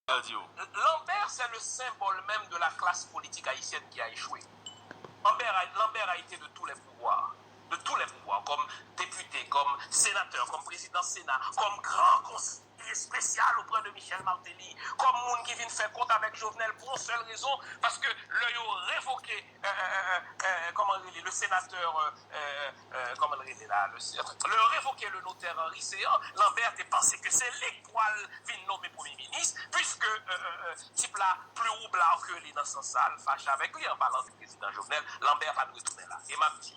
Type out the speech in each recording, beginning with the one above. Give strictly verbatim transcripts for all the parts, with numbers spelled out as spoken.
Lambert, c'est le symbole même de la classe politique haïtienne qui a échoué. Lambert a, Lambert a été de tous les pouvoirs, de tous les pouvoirs, comme député, comme sénateur, comme président Sénat, comme grand conseiller spécial auprès de Michel Martelly, comme moun ki vin fè kont avec Jovenel pour une seule raison, parce que le yo révoqué euh, euh, euh, euh, comment il est, le sénateur, euh, euh, euh, comment il est là, le, le révoqué le notaire Henri Céant, Lambert te panse ke se li k pral vin nome premye minis, puisque euh, euh, euh, tip la pli woublard ke li nan sans sa, l fache avèk li, an palan de prezidan Jovenel, Lambert pa dwe tounen la. E m ap di,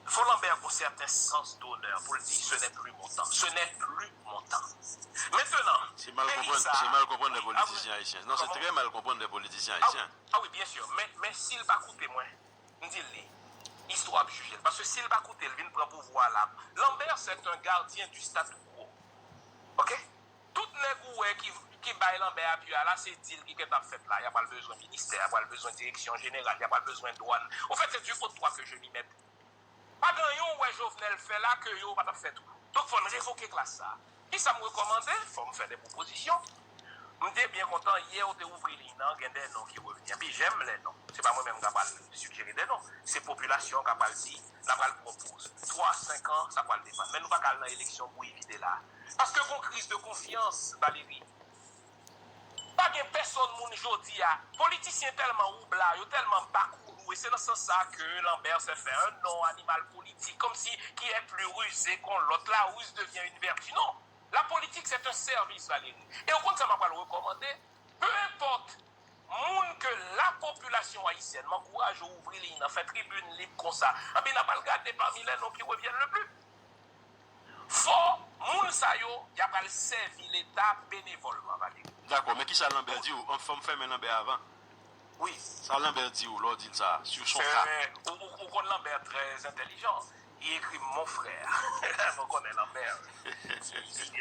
fò Lambert gon sèten sans d'honneur pou l di, ce n'est plus mon temps. Ce n'est plus mon temps. Maintenant, se mal konprann, se mal konprann de politisyen ayisyen. Non, se trè mal konprann de politisyen ayisyen. Ah oui, bien sûr. Men, men si l pa koute mwen, m di l li, istwa ap jije l. Paske si l pa koute l, vin pran pouvwa la. Lambert, c'est un gardien du statu quo. Ok? Tout nèg ou wè ki, ki bay Lambert api a la, se deal ki gentan ap fèt la. Y a pral bezwen ministè, y a pral bezwen direksyon jeneral, y a pral bezwen dwàn. Au fait, c'est du haut droit que je m'y mets. Pa gen anyen w wè Jovenel fè la ke yo pa t ap fè tou. Donk, fò n revoke klas sa a. Kisa m rekòmande? Fò m fè de pwopozisyon. M te byen kontan, yè ou te ouvri liy nan, gen de non ki revni. Epi, j'aime les noms. Se pa mwen menm k ap al sijere de non. Se popilasyon k ap al di, l ap al pran poz. Twa, senk an, sa pral depann. Men nou pa ka al nan eleksyon bouyi vide la. Paske gon kriz de konfyans, Valérie. Pa gen pèsonn moun jodi a. Politisyen tèlman woubla, yo tèlman bakoulou, e se nan sans sa ke Lambert se fè un nom animal politique, comme si qui est plus rusé qu'on l'autre. La ruse devient une vertu. Non. La politique, c'est un service, Valérie. E ou konn sa m ap pral rekòmande? Peu importe moun ke la popilasyon ayisyèn, m ankouraje w ouvri liy nan, fè tribin lib konsa. Anpi n ap al gade parmi les noms qui reviennent le plus. Fò moun sa yo, y ap al sèvi Leta benevòlman, Valérie. Dakò, men kisa Lambert di w? Fò m fèmen Lambert avan. Wi. Sa Lambert di w lè w di l sa, sur son cas? Ou, ou, ou konn Lambert trè entèlijan. Li ekri m mon frère. Mwen konnen Lambert.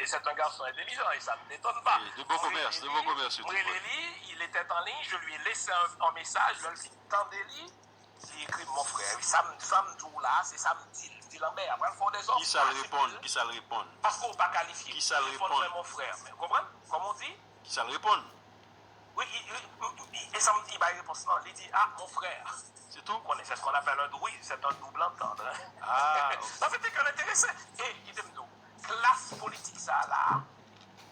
C'est un garçon intelligent et ça ne m'étonne pas. De bon commerce, de bon commerce. Mwen rele li, il était en ligne, je lui ai laissé un, un message, lè l fin tande li, li ekri m mon frère. Sa m, sa m di w la, se sa m di l. M di Lambert, apre l fè w dezòd. Kisa l reponn? Kisa l reponn? Paske w pa kalifye. Kisa l reponn? Mwen mon frère. Men, ou konprann? Kòman w di? Kisa l reponn? Wi, li, li, li, e sa m di, bay repons lan, li di, ah, mon frère. Se tou? Konnen, c'est ce qu'on appelle un dou-, oui, c'est un double entendre. Ah, ok. Sa vle di ke l enterese. E, kite m di w, klas politik sa a la,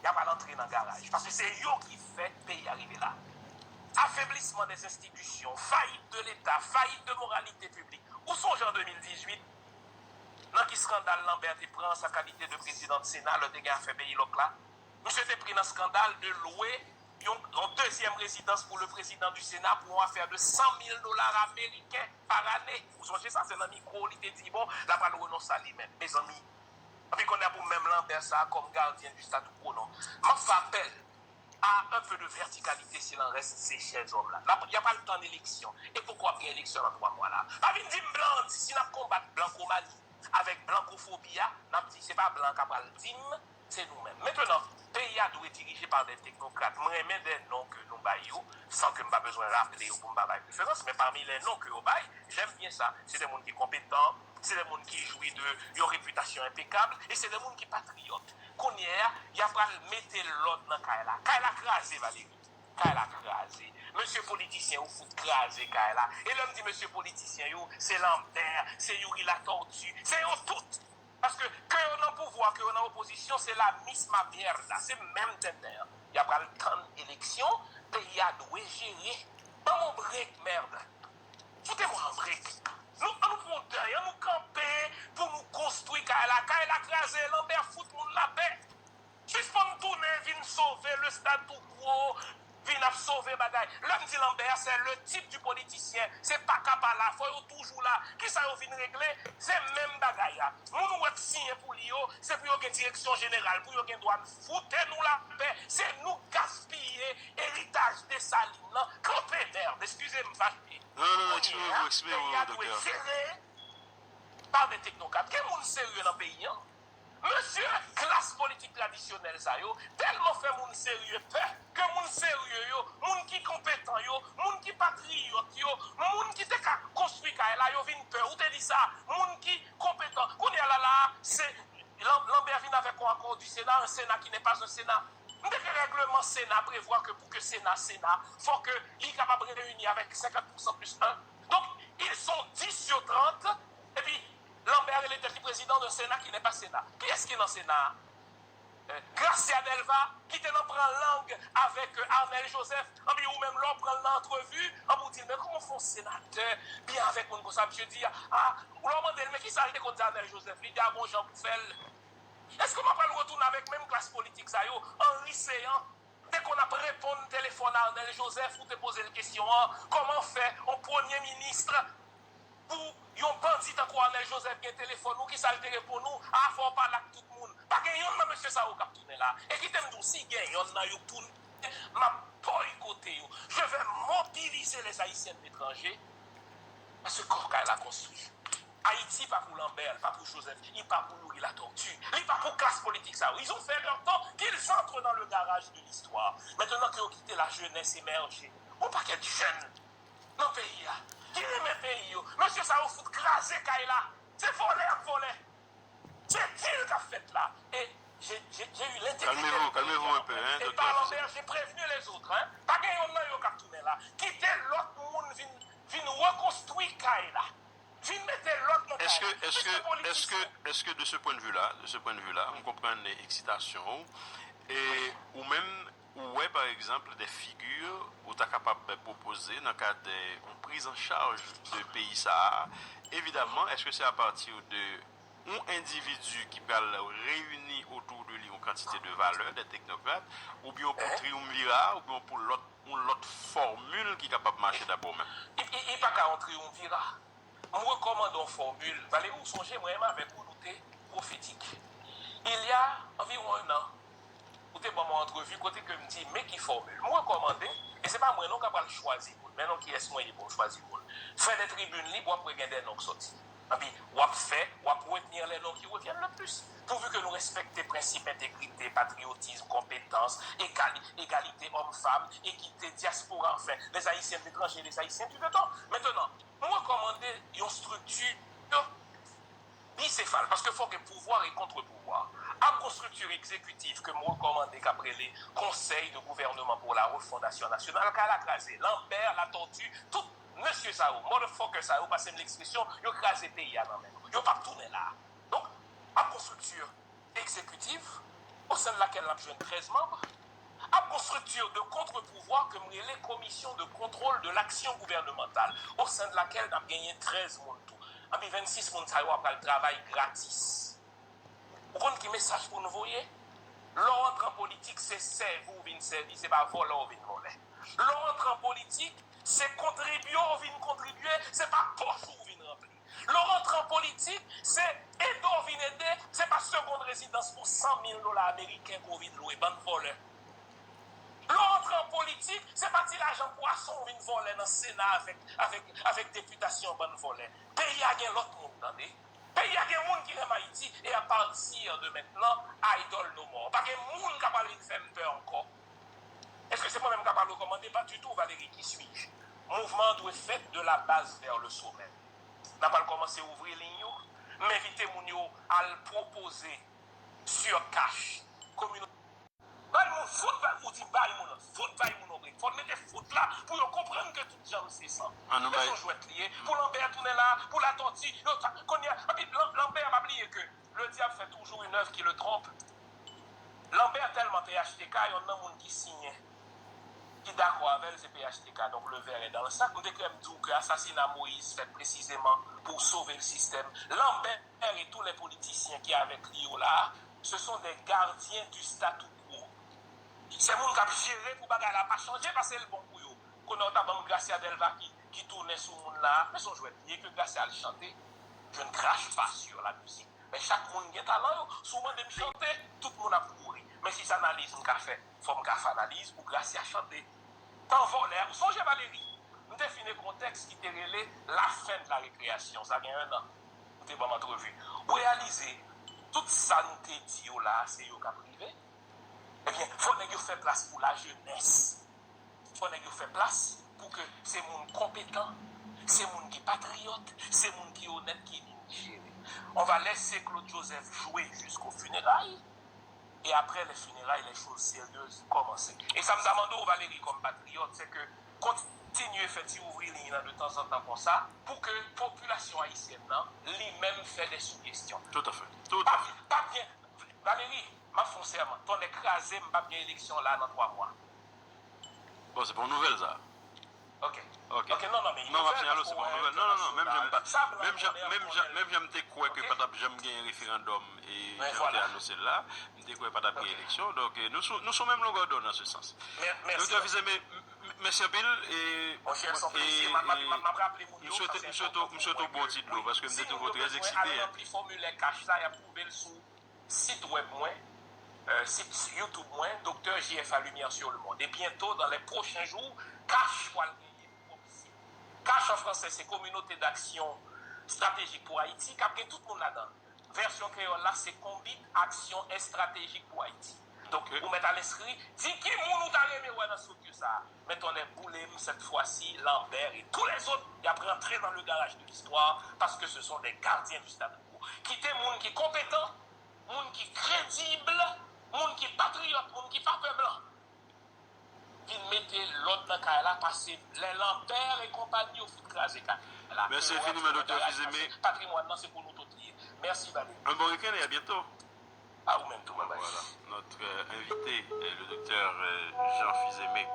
y ap al antre nan garaj. Paske se yo ki fè peyi a rive la. Affaiblissement des institutions, faillite de l'État, faillite de moralité publique. Ou sonje an de mil dizuit, nan ki skandal Lambert te pran sa kalite de prezidan de Sena, lè te gen afè peyi lòk la? Misye te pri nan skandal de lwe yon, yon dezyèm rezidans pou le président du Sénat pou yon afè de san mil dola ameriken par ane. Ou sonje sa? Se nan mikwo li te di, bon, l ap al renonse a li menm. Mezanmi, anpi kounye a pou menm Lambert sa a kòm gardien du statu quo, non. M ap fè apèl à un peu de verticalité s'il en reste ces chers hommes là. N ap, y ap al tann eleksyon. E poko ap gen eleksyon nan twa mwa la? Pa vin di m blan, di si n ap konbat blankomani avèk blankofobi a, n ap di se pa blan k ap al di m, se nou menm. Mentenan, peyi a dwe dirije pa de teknokrat. Mwen renmen de non ke nou bay yo, san ke m pa bezwen raple yo pou m pa bay preferans, men pami le non ke yo bay, j'aime bien ça. Se de moun ki konpetan, se de moun ki jwi de yon repitasyon enpekab, e se de moun ki patriyòt. Kounye a, y ap pral mete lòd nan kay la. Kay la kraze, Valérie. Kay la kraze. Mesye politisyen yo fout kraze kay la. E lè m di mesye politisyen yo, se Lambert, se Youri Latortue, se yo tout. Paske ke yo nan pouvwa, ke yo nan opozisyon, se la misma mierda, se menm tenten an. Y ap pral tann eleksyon, peyi a dwe jere. Ban m on brek, mèd. Foute mwen an brek. Nou, an nou pran yon dèy, an nou kanpe pou nou konstwi kay la. Kay la kraze, Lambert fout moun lapè. Sispann tounen vin sove le statu quo, vin ap sove bagay. Lè m di Lambert, c'est le type du politicien. Se pa ka pa la, fò yo toujou la. Kisa yo vin regle? Se menm bagay la. Moun ou wè k siyen pou li yo, se pou yo gen direksyon jeneral, pou yo gen dwàn. Foute nou lapè. Se nou k gaspiye eritaj Desalin nan. Kanpe, mèd. Eskize m fache. Non, non, non, ti Roro, eksprime, Roro, doktè. Kounye a, peyi a dwe jere pa de teknokrat. Gen moun serye nan peyi an. Mesye, klas politik tradisyonèl sa yo tèlman fè moun serye pè ke moun serye yo, moun ki konpetan yo, moun ki patriyòt yo, moun ki te ka konstwi kay la, yo vin pè. Ou te di sa, moun ki konpetan. Kounye a la, la, se Lan-, Lambert vin avèk yon accord du Sénat, un Sénat qui n'est pas un Sénat. M te gen règleman Sena prevwa ke pou ke Sena, Sena, fò ke li kapab reyini avèk senkant pousan plis en. Donk, ils sont dix sur trente, epi Lambert rele tèt li prezidan de Sena ki n'est pas Sena. Kiyès ki nan Sena a? Eh, Gracia Delva, ki te nan pran lang avèk, eh, Arnel Joseph, anpi ou menm lè w pran l nan antrevi, anpi w di l, men kòman w fè yon senatè byen avèk moun konsa, misye di, a, lè w mande l, men kisa l te konn di Arnel Joseph, li di, a, gon jan pou fè l. Èske m ap pral retounen avèk menm klas politik sa yo, Henri Céant, te konn ap reponn telefòn Arnel Joseph, ou te poze l kesyon an, kòman fè yon premye minis pou yon bandi tankou Arnel Joseph gen telefòn ou, kisa l te reponn ou? A, fò w pale ak tout moun. Pa gen yonn nan mesye sa yo k ap tounen la. E kite m di w, si gen yonn nan yo k tounen, m ap boykote yo. Je vais mobiliser les Haïtiens de l'étranger. Paske kò kay la konstwi. Ayiti pa pou Lambert, li pa pou Joseph, li pa pou Youri Latortue, li pa pou klas politik sa yo. Ils ont fait leur temps, qu'ils entrent dans le garage de l'histoire. Maintenant ke yo kite la jeunesse émerger, yon pakèt jèn nan peyi a, ki renmen peyi yo. Mesye sa yo fout kraze kay la. Se vòlè y ap vòlè. Se dil k ap fèt la. E j'ai, j'ai, j'ai eu l'intégrité de Calmez-vous, calmez-vous un peu, hein, et docteur par Joseph. Lambert, j'ai prévenu les autres, hein. Pa gen yonn nan yo k ap tounen la. Kite lòt moun vin, vin rekonstwi kay la. Vin mete lòt nan kay Est-ce que, la. est-ce Piske que, est-ce que, politisyen est-ce que de ce point de vue-là, de ce point de vue-là, m konprann eksitasyon ou, e ou menm ou wè par exemple des figures ou ta kapab pwopoze nan kad yon prise en charge de peyi sa a, évidemment, est-ce que c'est à partir de yon endividi ki pral reyini otou de li yon kantite de valè, de teknokrat, oubyen yon pou triumvirat, oubyen yon pou lòt, yon lòt fòmil ki kapab mache dabò menm? I, i, i pa ka yon triumvirat. M rekòmande yon fòmil. Valery, ou sonje mwen menm avèk ou, nou te pwofetik. Il y a environ un an, ou te ban m yon antrevi kote ke m di, men ki fòmil. M rekòmande, e se pa mwen non k ap pral chwazi moun, men non kiyès mwen ye pou m chwazi moun. Fè de tribin lib, w ap wè gen de non k sòti. Anpi, w ap fè, w ap retenir les noms qui reviennent le plus. Pourvu que nou respekte prensip entegrite, patriyotism, konpetans, egali, egalite òm-fanm, ekite, dyaspora, anfen, les Haïtiens de l'étranger, les Haïtiens du dedans. Maintenant, m rekòmande yon estrikti bisefal, paske fò gen pouvwa e kontrepouvwa. Ap gon estrikti egzekitif ke m rekòmande k ap rele Conseil de gouvernement pour la refondation nationale, kay la kraze. Lambert, Latortue, tout mesye sa yo, motherfucker sa yo, pase m lekspresyon, yo kraze peyi a nan men nou. Yo p ap tounen la. Donk, ap gon estrikti egzekitif, au sein de laquelle n ap jwenn trèz manm, ap gon estrikti de contre-pouvoir ke m rele Commission de contrôle de l'action gouvernementale, au sein de laquelle n ap genyen trèz moun tou. Anpi vennsis moun sa yo ap pral travay gratis. Ou konn ki mesaj pou nou voye? Lè w antre an politik, se sèvi w vin sèvi, se pa vòlè w vin vòlè. Lè w antre an politik, se kontribye w vin kontribye, se pa pòch ou vin ranpli. Lè w rantre an politik, se ede w vin ede, se pa segond rezidans pou san mil dola ameriken ke w vin lwe, bann vòlè. Lè w rantre an politik, se pa ti lajan pwason w vin vòlè nan Sena avèk, avèk, avèk depitasyon, bann vòlè. Peyi a gen lòt moun, tande. Peyi a gen moun ki renmen Ayiti, e à partir de maintenant, idol no more. Pa gen moun k ap al vin fè m pè ankò. Èske se mwen menm k ap al rekòmande? Pas du tout, Valéry, qui suis-je? Mouvman an dwe fèt de la base vers le sommet. N ap al kòmanse ouvri liy yo. M envite moun yo al pwopoze sur cash. Kominote. Bay moun, fout bay, ou di bay moun, fout bay moun yon brek. Fò n mete fout la pou yo konprann ke tout janm se san. An nou Men bay. Se yon jwèt li ye. Pou Lanbè tounen la, pou Latòti, yo ta, kounye a, epi Lan- Lanbè, pa bliye ke le diable fait toujours une œuvre qui le trompe. Lanbè tèlman P H T K, yonn nan moun ki siyen, ki dakò avè l, se P H T K. Donk, le ver est dans le sac. M te krè m di w ke asasina Moïse fèt presizeman pou sove le système. Lanbè et tous les politiciens ki avèk li yo la, ce sont des gardiens du statu quo. Se moun k ap jere pou bagay la pa chanje, paske l bon pou yo. Kounye a, w ta ban m Gracia Delva ki, ki tounen sou moun la. Men se yon jwèt li ye, ke Gracia al chante. Je ne crache pas sur la musique. Men chak moun gen talan yo. Si w mande m chante, tout moun ap kouri. Men si se analiz m ka fè, fò m ka fè analiz pou Gracia chante. Tan vòlè a, ou sonje Valéry? M te fin ekri yon tèks ki te rele La fin de la récréation. Sa gen ennan. Ou te ban m antrevi. Ou reyalize, tout sa nou te di yo la, se yo k ap rive? Ebyen, fò nèg yo fè plas pou lajenès. Fò nèg yo fè plas pou ke se moun konpetan, se moun ki patriyòt, se moun ki onèt ki vin jere. On va laisser Claude Joseph jouer jusqu'aux funérailles. Et après les funérailles, les choses sérieuses commençaient. E sa m ta mande w, Valérie, kòm patriyòt, se ke kontinye fè ti ouvri liy nan de tanzantan konsa, pou ke popilasyon ayisyèn nan, li menm, fè de sijesyon. Tout à fait. Tout à fait. Pa byen, Valérie, m ap fè yon sèman, tonnè kraze m, p ap gen eleksyon la nan twa mwa. Bon, se pa yon nouvèl, sa. Ok. Ok. Ok, non, non, men non, m ap sinyale, se pa yon nouvèl. Non, non, non, menm jan m pa, menm jan, menm jan, menm jan m te kwè ke pa t ap janm gen referandòm e jan te anonse l la, m te kwè pa t ap gen eleksyon. Donk, eh, nou sou, nou sou menm longè dond nan se sans. Doktè Fils-Aimé, m- m- mèsi anpil. E, e, e, m swete, m swete, m swete w bwè yon ti dlo, paske m te twouve w trè eksite, hein. Rempli fòmilè kach la, y ap twouve l sou sit wèb mwen, euh, sit YouTube mwen, Docteur J F A Lumière sur le Monde. Et bientôt, dans les prochains jours, kach pral genyen pwòp sit. Kach an fransè, se Communauté d'Action Stratégique pour Haïti, k ap gen tout moun ladan l. Vèsyon kreyòl la, se Konbit Aksyon Estratejik pou Ayiti. Donk, ou mèt al enskri, di ki moun ou ta renmen wè nan structure sa a. Men tonnè boule m, cette fois-ci, Lambert et tous les autres, y ap rantre dans le garage de l'histoire parce que ce sont des gardiens du statu quo. Kite moun ki konpetan, moun ki kredib, moun ki patriyòt, moun ki pa pè blan vin mete lòd nan kay la, pase lè Lambert et compagnie yo fin kraze kay la. Mèsi enfiniman, Doktè Fils-Aimé. Patrimwàn nan, se pou nou tout li ye. Mèsi, Valérie. Un bon week-end et à bientôt. A ou menm tou, bye bye. Voilà, notre euh, invité, euh, le docteur euh, Jean Fils-Aimé.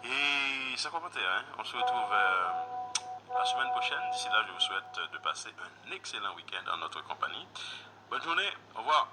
Et sans commentaire, hein, on se retrouve euh, la semaine prochaine. D'ici là, je vous souhaite de passer un excellent week-end en notre compagnie. Bonne journée, au revoir.